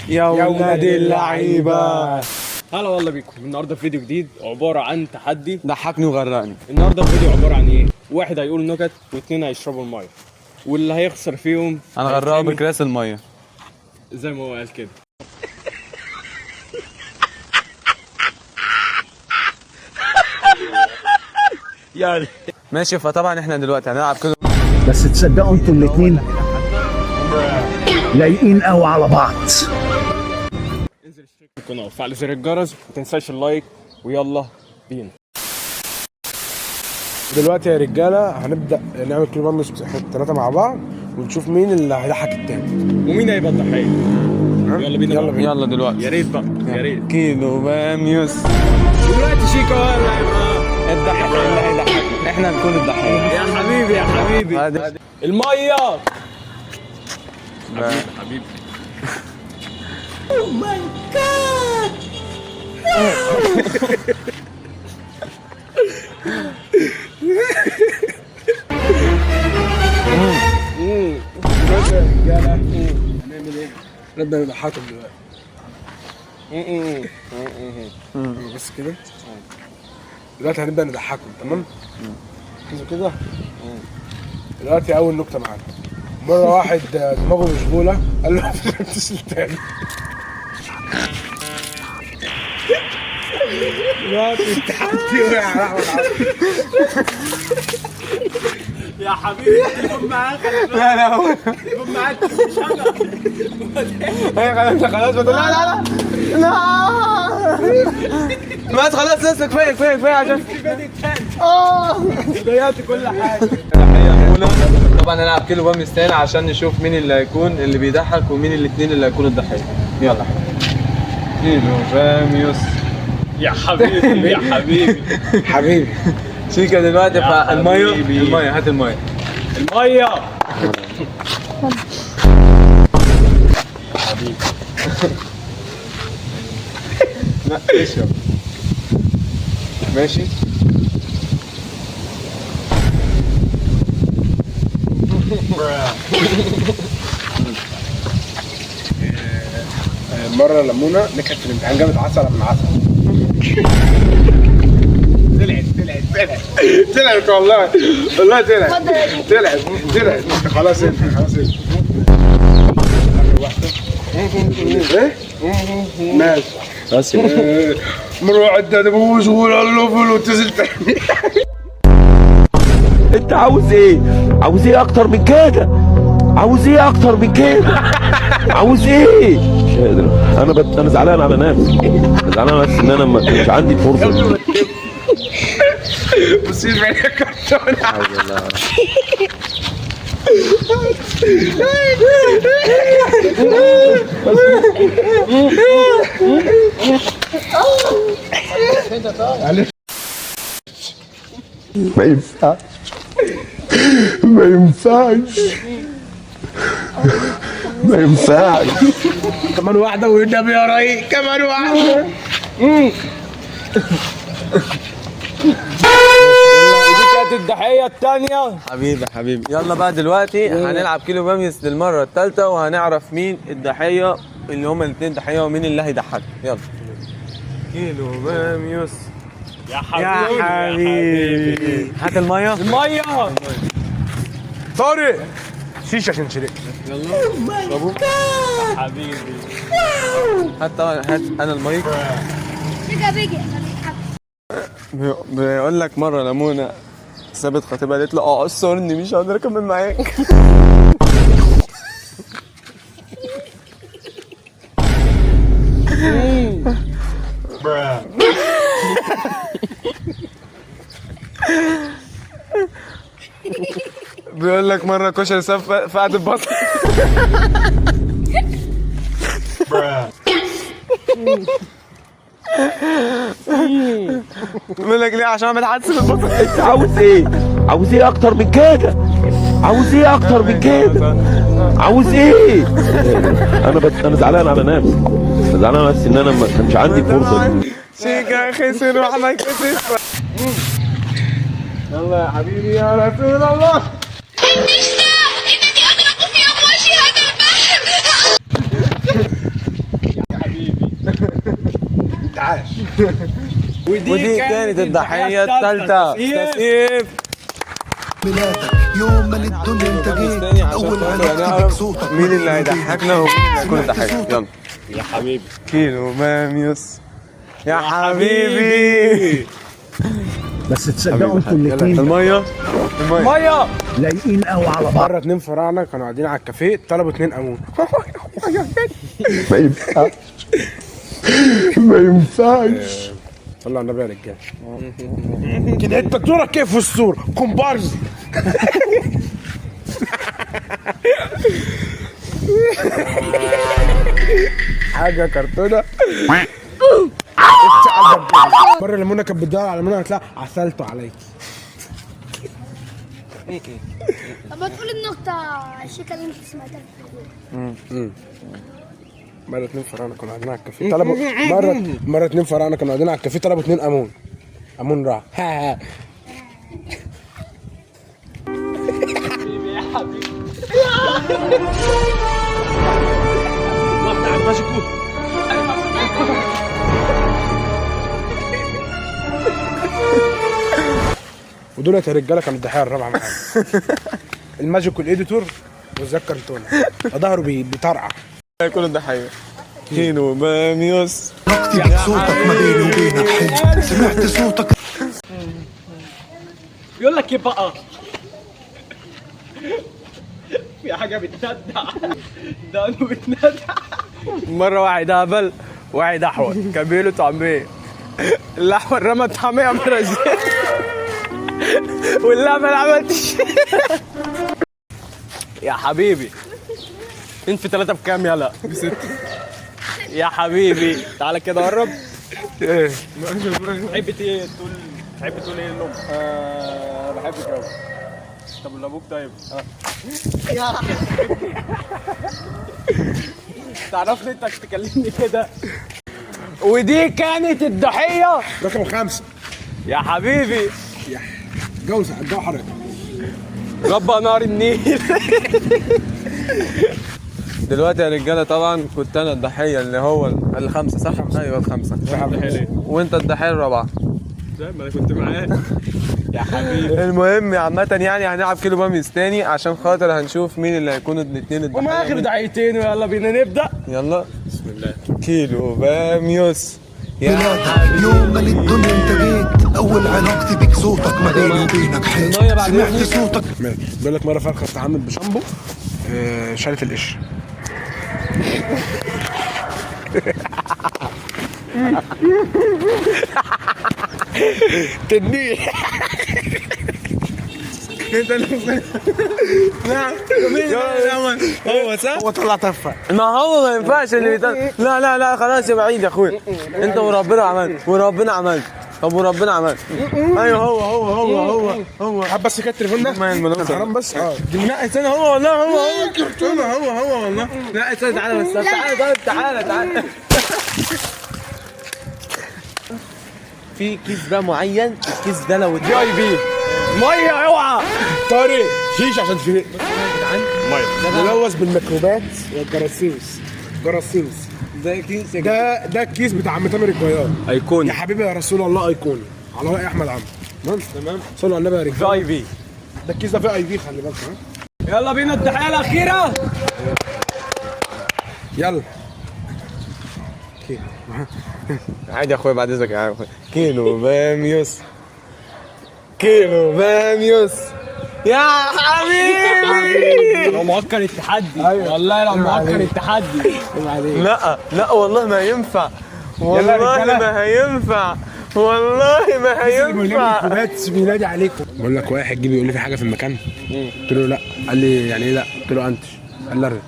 يا ولاد اللعيبة. هلا والله بيكم. النهارده في فيديو جديد عبارة عن تحدي ضحكني وغرقني. النهارده الفيديو عبارة عن ايه؟ واحد هيقول نكت واثنين هيشربوا المية، واللي هيخسر فيهم انا غرقه بكراس المية زي ما هو قال كده. يعني ماشي. فطبعا احنا دلوقتي هنلعب كده، بس تصدقوا انتوا الاتنين لايقين قوي على بعض. انزل اشترك في القناة وفعل زر الجرس وما تنساش ال like، ويلا بينا. دلوقتي يا رجاله هنبدا نعمل كيلو باميس احنا الثلاثة مع بعض، ونشوف مين اللي هيضحك التاني ومين هيبقى الضحية. يلا بينا يلا بقى. بينا. يلا دلوقتي يا ريت بقى، يا ريت. كيلو باميوس دلوقتي شيكا هو اللي هيبقى الضحية، اللي هيضحك احنا هنكون الضحية. يا حبيبي يا حبيبي. المية حبيبي حبيبي. دلوقتي يا رجاله هنعمل ايه؟ نبدا نضحكهم دلوقتي. بس كده دلوقتي هنبدا نضحكهم، تمام؟ كده كده. دلوقتي اول نكتة معانا. مرة واحد دماغه مشغولة قال له اتصل تاني. دلوقتي التحدي وقع على احمد عوض. يا حبيبي التليفون معاك. لا لا هو التليفون معاك مش انا. هي خلاص خلاص، لا لا لا لا بس خلاص لسه كفاية كفاية كفاية عشان ضيعت كل حاجة. طبعا هنلعب كيلو باميس تاني عشان نشوف مين اللي هيكون اللي بيضحك ومين الاثنين اللي هيكونوا الضحية. يلا كيلو باميوس. يا حبيبي يا حبيبي. حبيبي شيكا دلوقتي. يا فالميه حبيبي. المية، هات المية. المية لا اشرب. ماشي. مرة لمونه نجحت في الامتحان جابت عسل من عسل. طلعت طلعت طلعت طلعت والله والله طلعت طلعت طلعت. خلاص انت خلاص انت. اخر واحدة. ايه؟ ماشي بس. مرة واحد دماغه مشغول قال له فل واتصل تاني. انت عاوز ايه؟ عاوز ايه اكتر من كده؟ عاوز ايه اكتر من كده؟ عاوز ايه؟ مش قادر. انا زعلان على نفسي، زعلان على نفسي ان انا ما كانش عندي الفرصة دي. بصي في عينيك كرتون. ما ينفعش ما ينفعش ما ينفعش. كمان واحدة والنبي يا ريق كمان واحدة. دي كانت الضحية الثانية. حبيبي حبيبي. يلا بقى دلوقتي هنلعب كيلو باميس للمرة الثالثة وهنعرف مين الضحية، اللي هما الاثنين ضحية، ومين اللي هيضحك. يلا كيلو باميوس. يا حبيبي يا حبيبي. هات المية. المية. طارق شيشة عشان شربت. حبيبي. هات طبعا، هات انا المايك. بيجا بيجا ما تضحكش. بيقول لك مرة لمونه سابت خطيبها قالت له اه قصرني مش هقدر اكمل معاك. بيقول لك مرة كشري ساب فقعد البصل. بيقول لك ليه؟ عشان اعمل حادثه بالبصل. انت عاوز ايه؟ عاوز ايه اكتر من كده؟ عاوز ايه اكتر من كده؟ عاوز ايه؟ انا زعلان على نفسي، زعلان على نفسي ان انا ما كانش عندي الفرصة دي. شيكا خسر واحنا كسب. يلا يا حبيبي يا رسول الله. إني أغرق في أمواج هذا البحر. ودي كانت الضحية الثالثة. تسقيف. ميلادك يوم ما للدنيا انت جيت، تاني عشان اول خاطر علاقتي بيك هنعرف صوتك مين اللي هيضحكنا ومين اللي هيكون الضحية. يلا يا حبيبي. كيلو باميوس يا حبيبي. بس تصدقوا انتوا الاثنين المية المية. لايقين قوي على بعض. مرة اتنين فراعنه كانوا قاعدين على الكافيه، طلبوا اتنين قانون. ما ينفعش، ما ينفعش. صلوا على النبي يا رجاله. كده انت دورك كيف في الصورة كومبارز. حاجة كرتونة. مرة لمونة كانت بتدور على منى، قالت لها عسلته عليك. طب ما تقول النكتة الشيكة اللي انت سمعتها في التليفون. مرة اتنين فراعنة كانوا قاعدين على الكافيه، طلبوا مرة اتنين فراعنة كانوا قاعدين على الكافيه، طلبوا اتنين أمون. أمون راح. ها ها. ودولت يا رجاله كانوا الضحية الرابعة معانا. ال magic وال editor والزك كرتونة ظهره بيطرقع. هيكون الضحية. كيلو باميوس. علاقتي بيك صوتك ما بيني وبينك حلو، سمعت صوتك. بيقول لك ايه بقى؟ في حاجة بتندع، ده انه بتندع. مرة واحد هبل واحد احول كان بيقولوا طعميه، الاحول رمى طعميه مرة زيت واللهبل عملت يا حبيبي. اتنين في تلاتة بكام؟ يلا بستة. يا حبيبي تعالى كده قرب. ايه؟ تحب ايه تقول؟ تحب تقول ايه لامك؟ بحبك قوي. طب لابوك طيب؟ تعرفني انت تكلمني كده. ودي كانت الضحية رقم 5. يا حبيبي. جوز الجو حضرتك. ربى نار النيل. دلوقتي يا رجاله طبعا كنت انا الضحية اللي هو الخمسة، صح؟ ايوه الخمسة. وانت الضحية الرابعة. ما انا كنت معاه يا حبيبي. المهم عامة يعني هنلعب كيلو باميس تاني عشان خاطر هنشوف مين اللي هيكون الاثنين الضحية. وما اخر دعيتين ويلا بينا نبدا. يلا بسم الله. كيلو باميوس يا ميلادك يوم ما للدنيا انت جيت، اول علاقتي بيك صوتك ما بيني وبينك حلو، سمعت صوتك. بيقول لك مرة فرخة استحمت بشامبو، شالت القشر. تنين. هو صح؟ هو طلع تفه. ما هو ما ينفعش اللي بيطلع. لا لا لا خلاص يا بعيد يا اخويا، انت وربنا عملت، وربنا عملت، طب وربنا عملت. ايوه هو هو هو هو هو. حب بس كده التليفون ده ما المنافسة. حرام بس. دي لا استنى، هو والله هو هو كرتونة، هو هو والله. لا استنى، تعالى بس، تعالى تعالى تعالى تعالى. في كيس بقى معين، الكيس ده لو VIP مية اوعى. طارق شيش عشان في ملوث بالميكروبات والجراثيم. جراثيم. ده كيس ده الكيس بتاع عم تامر الجيار. ايقوني. يا حبيبي يا رسول الله، ايقوني على راي احمد عمرو. تمام تمام. صلوا على النبي يا رجاله. VIP. ده الكيس ده VIP، خلي بالك. ها يلا بينا الضحية الاخيرة. يلا. عادي يا اخويا بعد اذنك يا اخويا. كيلو باميوس، كيلو باميوس يا حبيبي. لو مهكر التحدي. والله لو مهكر التحدي. لا لا والله ما ينفع، والله ما هينفع، والله ما هينفع. ميكروبات بينادي عليكم. بقول لك واحد جه بيقول لي في حاجة في المكان، قلت له لا. قال لي يعني ايه لا؟ قلت له انتش. قال لي ارغي.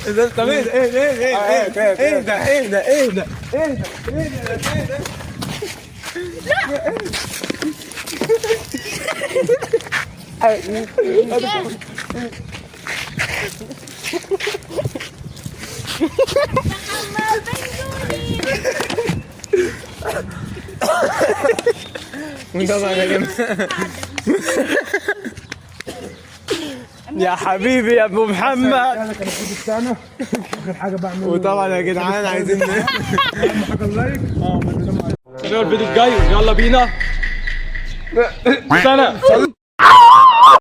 قلت له طب ايه ايه ايه ايه ايه ده ايه ده ايه ده ايه ده ايه ده؟ الله بنجوني. وطبعا يا جماعة يا حبيبي يا ابو محمد. ده كان الفيديو بتاعنا. اخر حاجة بعمل وطبعا يا جدعان عايزين حاجة like. نشوف الفيديو الجاي، يلا بينا. سنة.